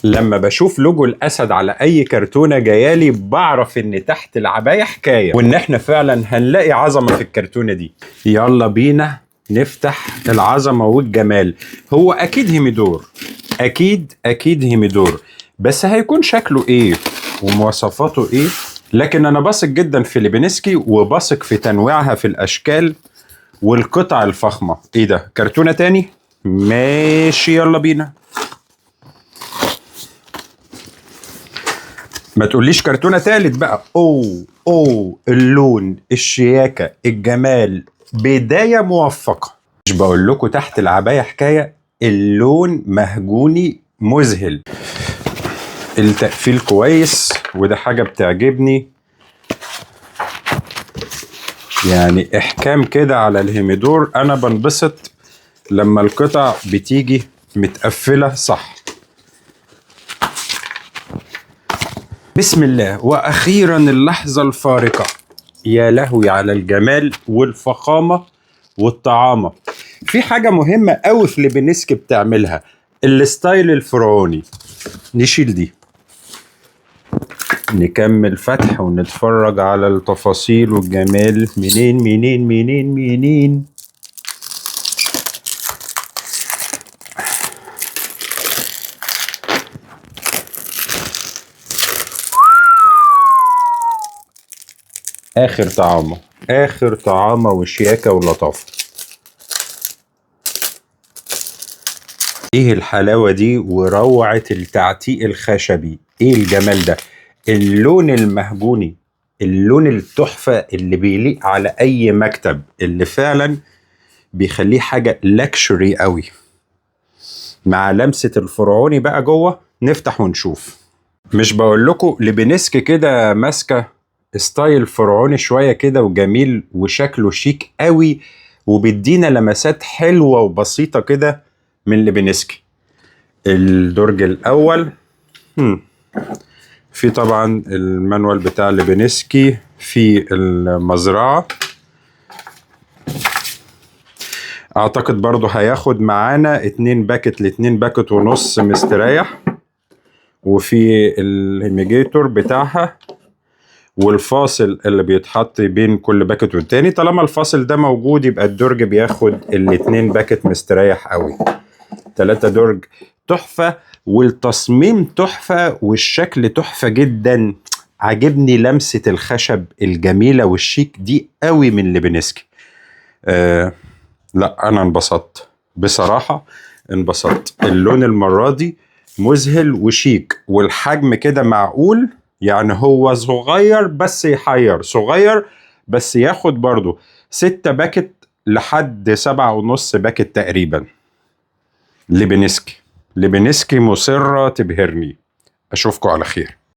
لما بشوف لوجو الاسد على اي كرتونة جايالي بعرف ان تحت العباية حكاية، وان احنا فعلا هنلاقي عظمه في الكرتونه دي. يلا بينا نفتح العظمة والجمال. هو اكيد هيميدور، اكيد اكيد هيميدور، بس هيكون شكله ايه ومواصفاته ايه؟ لكن انا بثق جدا في ليبينسكي وبثق في تنويعها في الاشكال والقطع الفخمه. ايه ده، كرتونة تاني؟ ماشي يلا بينا. ما تقوليش كرتونة تالت بقى. اوه اوه، اللون، الشياكه، الجمال، بداية موفقة. مش بقول لكم تحت العباية حكاية، اللون مهجوني مذهل، التقفيل كويس، وده حاجة بتعجبني، يعني احكام كده على الهيميدور. انا بنبسط لما القطع بتيجي متقفله صح. بسم الله، واخيرا اللحظة الفارقة. يا لهوي على الجمال والفخامه والطعامه. في حاجة مهمة قوي في ليبينسكي بتعملها، ال style الفرعوني. نشيل دي، نكمل فتح ونتفرج على التفاصيل والجمال. منين منين منين منين؟ اخر طعامه، اخر طعامه وشياكه ولطافه. ايه الحلاوة دي وروعه التعتيق الخشبي، ايه الجمال ده، اللون المهجوني، اللون التحفة اللي بيليق على اي مكتب، اللي فعلا بيخليه حاجة luxury قوي، مع لمسه الفرعوني بقى جوه. نفتح ونشوف. مش بقول لكم ليبينسكي كده ماسكه style فرعوني شوية كده وجميل وشكله شيك قوي، وبيدينا لمسات حلوة وبسيطة كده من ليبينسكي. الدرج الاول في طبعا ال manual بتاع ليبينسكي في المزرعة. اعتقد برضو هياخد معانا 2 packet ل2 packet ونص مستريح، وفي ال humidificator بتاعها والفاصل اللي بيتحط بين كل packet والتاني. طالما الفاصل ده موجود يبقى الدرج بياخد ال2 packet مستريح قوي. 3 درج تحفة، والتصميم تحفة، والشكل تحفة جدا. عاجبني لمسة الخشب الجميلة والشيك دي قوي من ليبينسكي. لا انا انبسطت بصراحة، انبسطت. اللون المرة دي مذهل وشيك، والحجم كده معقول، يعني هو صغير بس يحير، صغير بس ياخد برضو 6 packet لحد 7.5 packet تقريبا. ليبينسكي، ليبينسكي مصرة تبهرني. أشوفكم على خير.